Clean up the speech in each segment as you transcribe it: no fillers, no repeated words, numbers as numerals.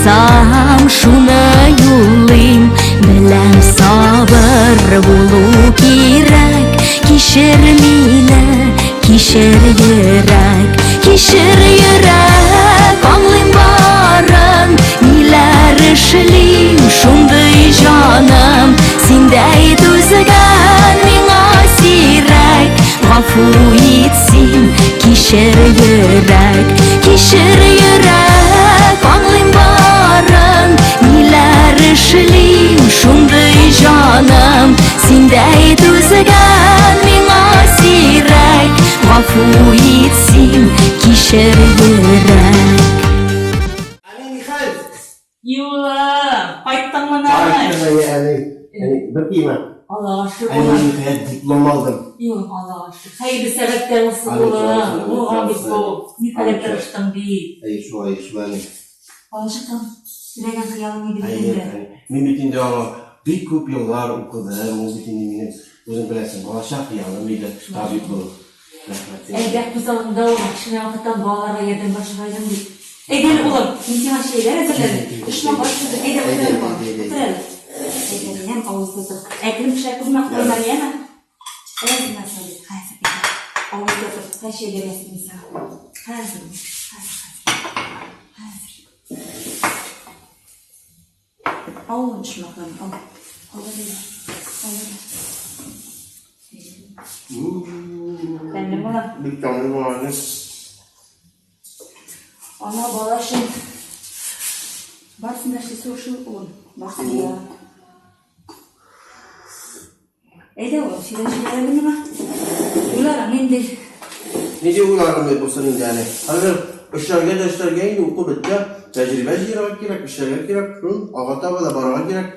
язам, шуны юллыйм. Беләм, сабыр булу кирәк. Кичер мине, кичер йөрәк, кичер йөрәк, аңлыйм барын, ниләр эшлим, шундый җаным, синдәй түзгән миңа сирәк, гафу ит син, кичер йөрәк, кичер йөрәк, аңлыйм барын, ниләр эшлим, шундый җаным, Синдәй түзгән миңа сирәк, Гафу ит син, кичер йөрәк. Әни, нихәл? Юлым, кайттың мына. Кайттым, әни, әни. Әни, бер тиемә. Аллага шөкер. Әни, ниһаять, диплом алдым. Юлым, Аллага шөкер. Хәерле сәгатьтә булсын, улым. Булган бит бу. Никадәр тырыштың бит. Әй, шулай, шулай, әни. Балачактан теләгән хыялың иде бит Әйе, инде. әйе. Мин бит инде аңа бик күп еллар укыдым. Ул бит инде минем, үзең беләсең, балачак хыялым иде, табиб булу. Рәхмәт сиңа. Әйдә, күз алдымда ул, кечкенә вакыттан балаларга ярдәм башлагайдың бит. Әйдә әле, улым, мин сиңа чәйләр әзерләдем. Өшмә баш әйдә, утыр әле, балам, утыр әле. Әйдә, минем авыз тотып. Әкрен пешә күрмә, кулыңнан, яме. Әз генә сабыр, хәзер. Авыз тотып, хәзер чәй бирәсең мин сиңа. Хәзер, хәзер, хәзер. Ал шмакларын, ал. Ал әле. Ал әле. Тәмле була. Бик тәмле була әле. Ана бала өчен барысын да эшлисе шул, улым. Барысын да. Әйдә, улым, сөйләшеп җибәр әле миңа. Уйларың нинди? Нинди уйларым булсын инде әле. Хәзер эшләргә дә эшләргә инде, уку бетте. Тәҗрибә җыярга кирәк, эшләргә кирәк. Шул, алга таба да барырга кирәк.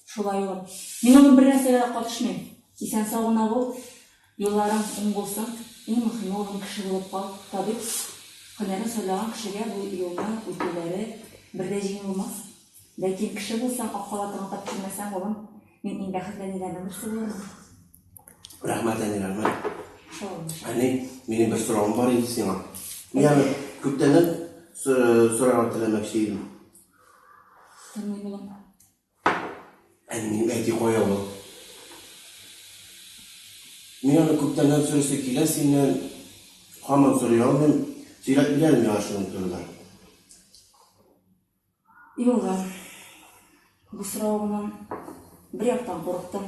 Шулай, улым. Мин, улым, бер нәрсәгә дә катышмыйм. Исән-сау гына бул, юлларың уң булсын. Иң мөһиме, улым, кеше булып кал. Табиб һөнәрен сайлаган кешегә бу юлны үтүләре бер дә җиңел булмас. Ләкин кеше булсаң, ак халатыңа тап килмәсәң, улым, мин иң бәхетле әниләрнең берсе булырмын. Рәхмәт, әни, рәхмәт. Шул. Әни, минем бер соравым бар иде сиңа. Мин аны күптәннән сорарга теләмәкче идем. Тыңлыйм, улым. Әни, минем әти кая ул? Мин аны күптәннән сорыйсы килә синнән. Һаман сорый алмыйм. Сөйләп бир әле миңа шуның турында. Юлга. Бу соравыңнан бер яктан курыктым.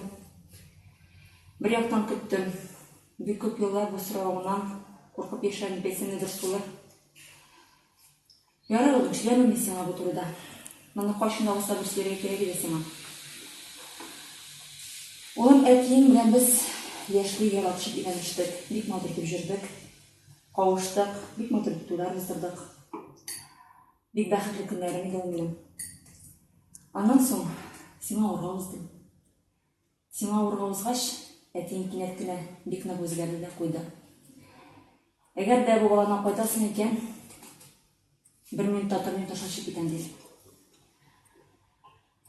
Бер яктан көттем. Бик күп еллар бу соравыңнан куркып яшәдем, дип әйтсәм дә дөрес булыр. Ярар, улым, сөйләмим мин сиңа бу турыда. Моны кайчан да булса бер сөйләргә кирәк иде сиңа. Улым, әтиең белән без яшьли яратышып өйләнештек. Бик матур итеп җөрдек. Кавыштык, бик матур итеп туйлар уздырдык. Бик бәхетле көннәрем иде ул минем. Аннан соң сиңа авырга уздым. Сиңа авырга узгач, әтиең кинәт кенә бик нык үзгәрде дә куйды. Әгәр дә бу баланы кайтасың икән, бер минут та тормыйм, ташлап чыгып китәм, диде.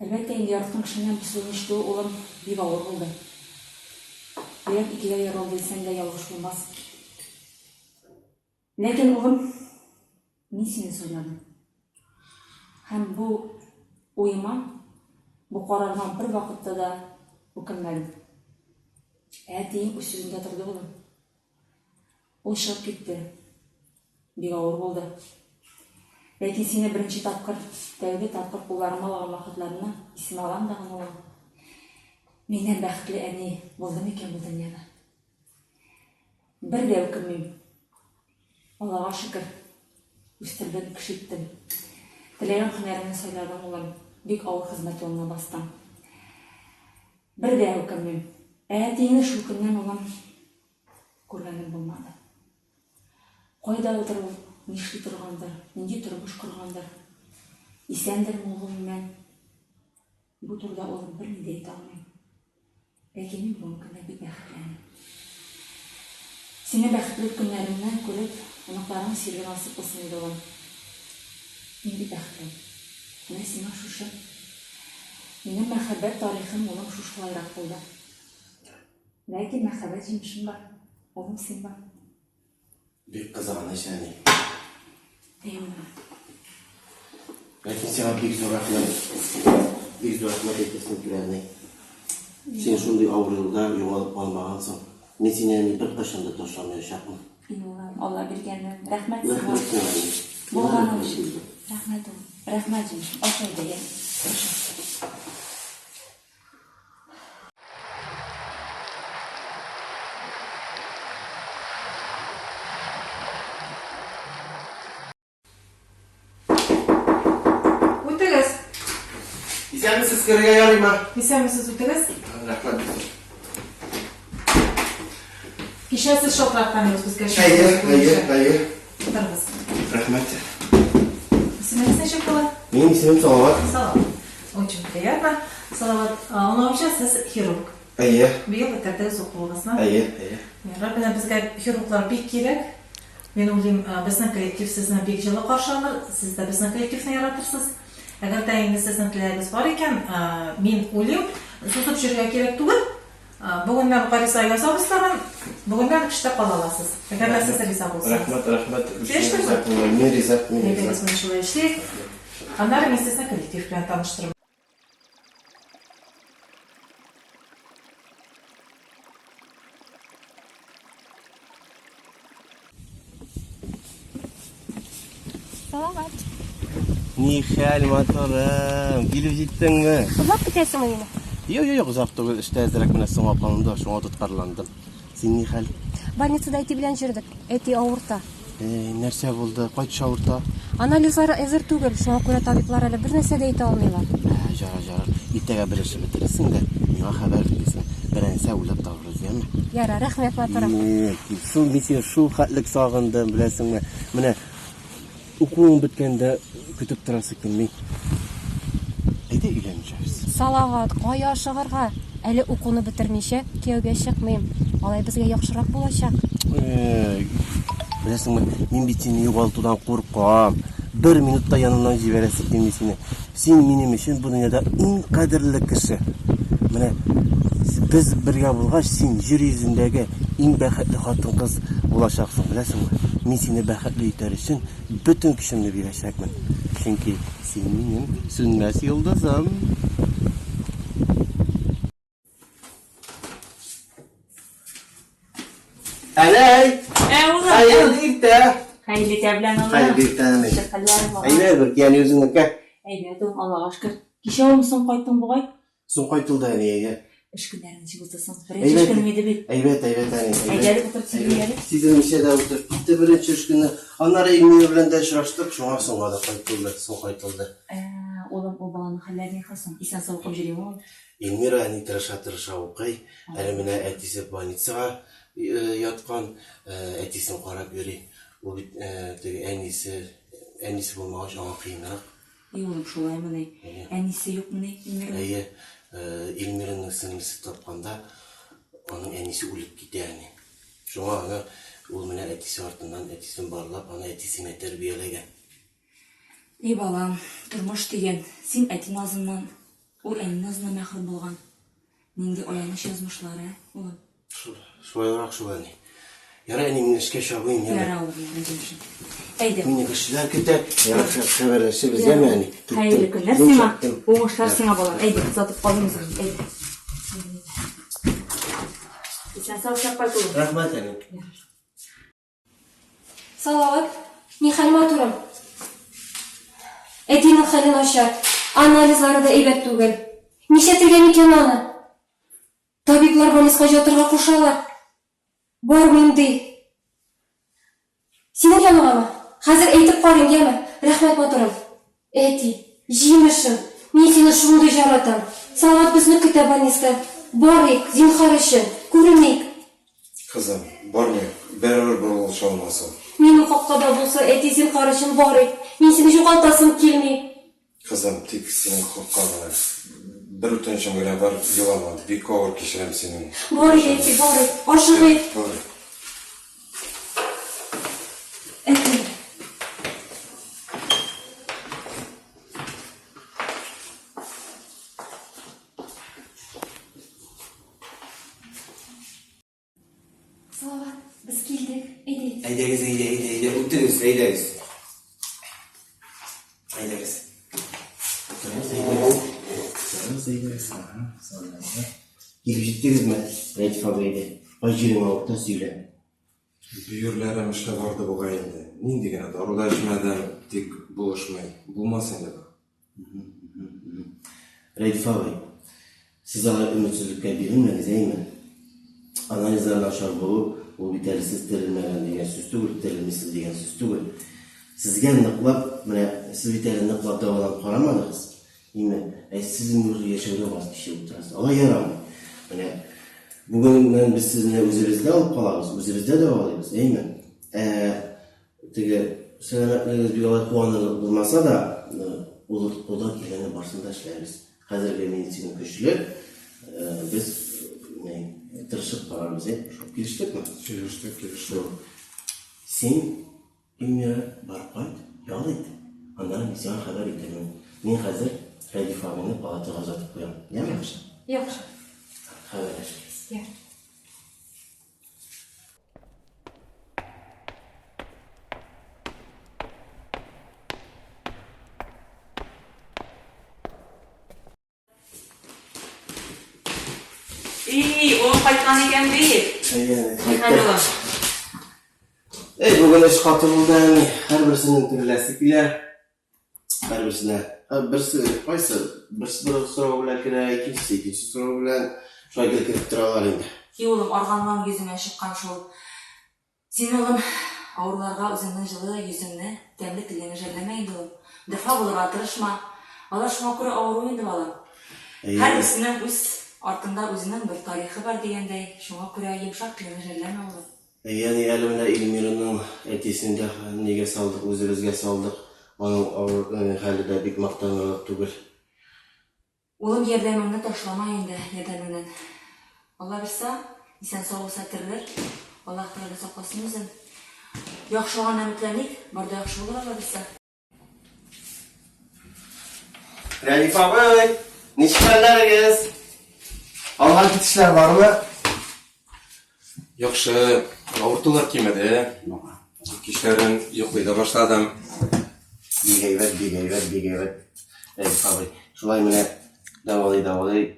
Әлбәттә инде, яраткан кешеңнән бу сүзне ишетүе, улым, бик авыр булды. Йөрәк икегә ярылды дисәң дә ялгыш булмас. Ләкин, улым, мин сине сайладым. Һәм бу уема, бу карарыма бер вакытта да үкенмәдем. Ә әтиең үз сүзендә торды, улым. Ул чыгып китте. Бик авыр булды. Ләкин сине беренче тапкыр, тәүге тапкыр кулларыма алган вакытларны исемә алам да гына, улым. Миннән бәхетле әни булды микән бу дөньяда? Бер дә үкенмим. Аллага шөкер, үстердем, кеше иттем. Теләгән һөнәреңне сайладың, улым, бик авыр хезмәт юлына бастың. Бер дә үкенмим. Ә әтиеңне шул көннән, улым, күргәнем булмады. Кайдадыр ул, нишли торгандыр, нинди тормыш коргандыр, исәндерме ул гомумән? Бу турыда, улым, берни дә әйтә алмыйм. Ләкин мин бүгенге көндә бик бәхетле әни. Синең бәхетле көннәреңне күреп, оныкларың сөяргә насыйп булсын иде, улым. Мин бик бәхетле. Менә сиңа шушы. Минем мәхәббәт тарихым, улым, шушылайрак булды. Ләкин мәхәббәт җимешем бар, улым, син бар. Бик кызганыч, әни. Әй, улым. Ләкин сиңа бик зур рәхмәт. Бик зур рәхмәт әйтәсем килә, әни. Син шундый авыр юлда югалып калмагансың. Мин сине, әни, беркайчан да ташламаячакмын. И улым, Алла биргәнен. Рәхмәт сиңа. Рәхмәт сиңа, әни. Булганың өчен. Рәхмәт, улым. Рәхмәт, җимешем. Аша әйдә, я. Аша. Үтегез. Исәнмесез, керергә ярыймы? Исәнмесез, үтегез. Рәхмәт. Кичә сез шалтыраткан идегез безгә. Әйе, әйе, әйе. Утырыгыз. Рәхмәт. Исемегез ничек була? Минем исемем Салават. Салават. Очень приятно. Салават, аңлавымча, сез хирург. Әйе. Быел бетердегез укуыгызны. Әйе, әйе. Ярар, менә безгә хирурглар бик кирәк. Мин уйлыйм, безнең коллектив сезне бик җылы каршы алыр, сез дә безнең коллективны яратырсыз. Әгәр дә инде сезнең теләгегез бар икән, мин уйлыйм, сузып йөрергә кирәк түгел. Бүгеннән гариза язабыз тагын, бүгеннән эштә кала аласыз. Әгәр дә сез риза булсагыз. Рәхмәт, рәхмәт. Килештеңме? Мин риза, мин риза. Әйдәгез, менә шулай эшлик. Аннары мин сезне коллектив белән таныштырырмын. Салават. Ни хәл, матурым? Килеп җиттеңме? Озак көтәсеңме мине? Юк, юк, юк, озак түгел. Эштә әзрәк менә соңга калдым да, шуңа тоткарландым. Син ни хәл? Больницада әти белән йөрдек. Әти авырта. Э, нәрсә булды? Кайтыш авырта? Анализлары әзер түгел, шуңа күрә табиблар әле бер нәрсә дә әйтә алмыйлар. Ә, Җара, җара. Иртәгә бер эшне бетерерсең дә, миңа хәбәр итәрсең. Берәрсе уйлап табырбыз, яме? Ярар, рәхмәт, матурым. Шул мин сине шул хәтлек сагындым, беләсеңме? Менә укуың беткәндә көтеп торасы килми. Әйдә өйләнешәбез. Салават, кая ашыгырга? Әле укуны бетермичә, кияүгә чыкмыйм. Алай безгә яхшырак булачак. Эй, беләсеңме, мин бит сине югалтудан куркам. Бер минут та янымнан җибәрәсе килми сине. Син минем өчен бу дөньяда иң кадерле кеше. Менә без бергә булгач, син җир йөзендәге иң бәхетле хатын-кыз булачаксың, беләсеңме? Мин сине бәхетле итәр өчен бөтен көчемне бирәчәкмен. Чөнки син минем сүнмәс йолдызым. Әләй! Ә, улым. Хәерле иртә! Хәерле иртә белән, улым. Хәерле иртә, әни. Ничек хәлләрең, балам? Әйбәт, бер кияне үзеңнеке. Әйбәт, улым, Аллага шөкер. Кичә улым соң кайттың бугай? Соң кайтылды, әни, әйе. Эш көннәре ничек узды соң? Беренче эш көнең иде бит. Әйбәт, әйбәт, әни. Әйдә әле утырып сөйлик әле. Сизелмичә дә утырып китте беренче эш көне. Аннары Эльмира белән дә очраштык, шуңа соңга да кайтылды, соң кайтылды. Ә, улым, ул баланың хәлләре ни хәл соң? Исән-сау укып йөриме ул? Эльмира әни тырыша-тырыша укый. Әле менә әтисе больницага яткан, әтисен карап йөри. Ул бит теге әнисе, әнисе булмагач, аңа кыенрак. И улым, шулаймыни? Әнисе юкмыни Эльмираның? Әйе, Эльмираның сеңлесе тапканда, аның әнисе үлеп китә әни. Шуңа аны ул менә әтисе артыннан әтисен барлап, аны әтисенә тәрбияләгән. И балам, тормыш дигән, син әти назыннан, ул әни назыннан мәхрүм булган. Нинди аяныч язмышлар, ә, улым? Шулайрак шул, әни. Ярай, әни, мин эшкә чабыйм, яме. Ярар, улым, ярар, җимешем. Әйдә. Мине кешеләр көтә. Ярар, хәбәрләшербез, яме, әни. Киттем. Хәерле көннәр Мин сиңа. чыктым. Уңышлар сиңа, балам. Әйдә, озатып калыйм үзеңне. Әйдә. Исән-сау эшләп кайт, улым. Рәхмәт, әни. Салават, нихәл матурым? Әтинең хәле начар, анализлары да әйбәт түгел. Нишләтергә микән аны? Табиблар больницка җатырга кушалар. Бармыйм ди. Синең яныңамы? Хәзер әйтеп карыйм, яме? Рәхмәт, матурым. Әти, җимешем, мин сине шундый җаратам. Салават безне көтә больниста. Барыйк, зинһар өчен, күреник. Кызым, бармыйк, бәрабер борылыша алмас ул. Минем хакка да булса, әти, зинһар өчен барыйк. Мин сине югалтасым килми. Кызым, тик синең хакка гына. Бер үтенечем генә бар, елама, бик авыр кичерәм синең. Барыйк, әти, барыйк, ашыгыйк. Барыйк. Әти. Салават, без килдек. Әйдә. Әйдәгез, әйдә, әйдә, әйдә, үтегез, әйдәгез. Әйдәгез. Утырыгыз әйдәгез. Ага, сауларга. Килеп җиттегезме? Рәдиф абый әйдә. Кай җирең авырта, сөйлә. Бөерләрем эшләп арды бугай инде. Нинди генә дару да эчмәдем, тик булышмый. Булмас инде бу. Рәдиф абый, сез алай өметсезлеккә бирелмәгез, әйме? Анализлар начар булу, ул бит әле сез терелмәгән дигән сүз түгел, терелмисез дигән сүз түгел. Сезгә ныклап, менә сез бит әле ныклап дәваланып карамадыгыз, әйме? Ә сез инде уже яшәүдән ваз кичеп утырасыз. Алай ярамый. Менә бүгеннән без сезне үзебездә алып калабыз, үзебездә дәвалыйбыз, әйме? Ә Теге сәламәтлегегез бик алай куанырлык булмаса да, ул кулдан килгәнне барысын да эшләрбез. Хәзерге медицина көчле, без тырышып карарбыз, әй, шул килештекме? Килештек, килештек. Син, Эльмира, барып кайт, ял ит. Аннары мин сиңа хәбәр итәрмен. Мин хәзер Рәдиф абыйны палатага озатып куям. Яме? Яхшы. Яхшы. Хәбәрләшербез. Яхшы. И, улым кайткан икән бит. Әйе, Нихәл улым? Эй, бүген эш каты булды әни. Һәрберсенең тереләсе килә. Һәрберсенә. Берсе кайсы? Берсе бер сорау белән керә, икенчесе икенче сорау белән. Шулай гел кереп торалар инде. Һи, улым, арганлыгың йөзеңә чыккан шул. Син, улым, авыруларга үзеңнең җылы йөзеңне, тәмле телеңне жәлләмә инде, улым. Дорфа булырга тырышма. Алар шуңа күрә авыру инде, балам. Һәрберсенең үз артында үзенең бер тарихы бар дигәндәй, шуңа күрә йомшак телеңне жәлләмә, улым. Ягъни әле менә Эльмираның әтисен дә нигә салдык, үзебезгә салдык. Аның авыр хәле дә бик мактанырлык түгел. Улым, ярдәмеңне ташлама инде, ярдәмеңнән. Алла бирса, исән-сау булса терелер. Аллаһ Тәгалә сакласын үзен. Яхшыга гына өметләник, бар да яхшы булыр, Алла бирса. Рәдиф абый, ничек хәлләрегез? Алга китешләр бармы? Яхшы, авыртулар кимеде. Кичләрен йоклый да башладым. Бик әйбәт, бик әйбәт, бик әйбәт. Рәдиф абый, шулай менә дәвалый, дәвалый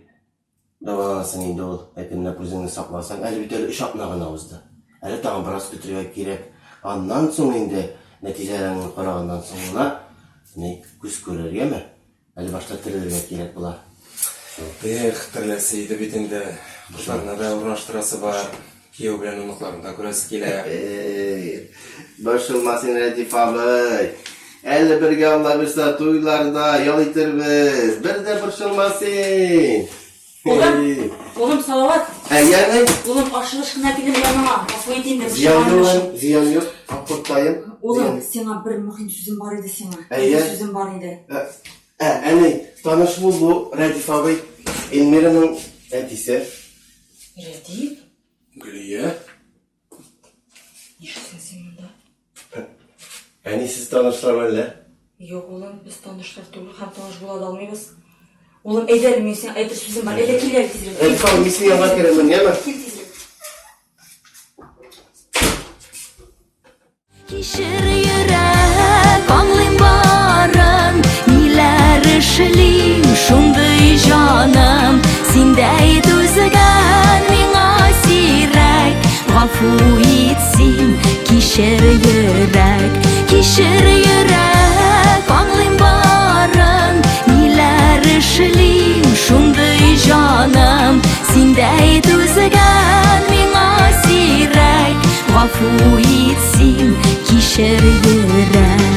Дәваланасың инде ул, әкренләп үзеңне сакласаң. Әле бит әле өч атна гына узды. Әле тагын бераз көтергә кирәк. Аннан соң инде нәтиҗәләреңне караганнан соң гына ни күз күрергәме? Әле башта терелергә кирәк була. Эх, тереләсе иде бит инде. Кызларны да урнаштырасы бар. Кияү белән оныкларын да күрәсе килә. Эй, борчылма син, Рәдиф абый. Әле бергә Алла бирсә туйларда ял итербез. Бер дә борчылма син. Улым, улым, Салават. Ә, ягъни? Улым, ашыгыч кына килдем яныңа. Гафу ит инде. Зыян юк, зыян юк. Аккорттаем. Улым, сиңа бер мөһим сүзем бар иде сиңа. Әйе. Сүзем бар иде. Ә, әни, таныш бул, бу Рәдиф абый, Эльмираның әтисе. Рәдиф? Гөлия? Нишлисең син монда? Әни, сез танышлар әллә? Юк, улым, без танышлар түгел һәм таныш була да алмыйбыз. Улым, әйдә әле, минем сиңа әйтер сүзем бар. Әйдә, кил әле тизрәк. Рәдиф абый, мин синең янга керәмен, яме? Кил тизрәк. Кичер йөрәк, аңлыйм барын, Ниләр эшлим, шундый җаным. Синдәй түзгән миңа сирәк, Гафу ит син, кичер йөрәк. Кичер йөрәк, аңлыйм барын, Ниләр эшлим, шундый җаным. Синдәй түзгән миңа сирәк, Гафу ит син, кичер йөрәк.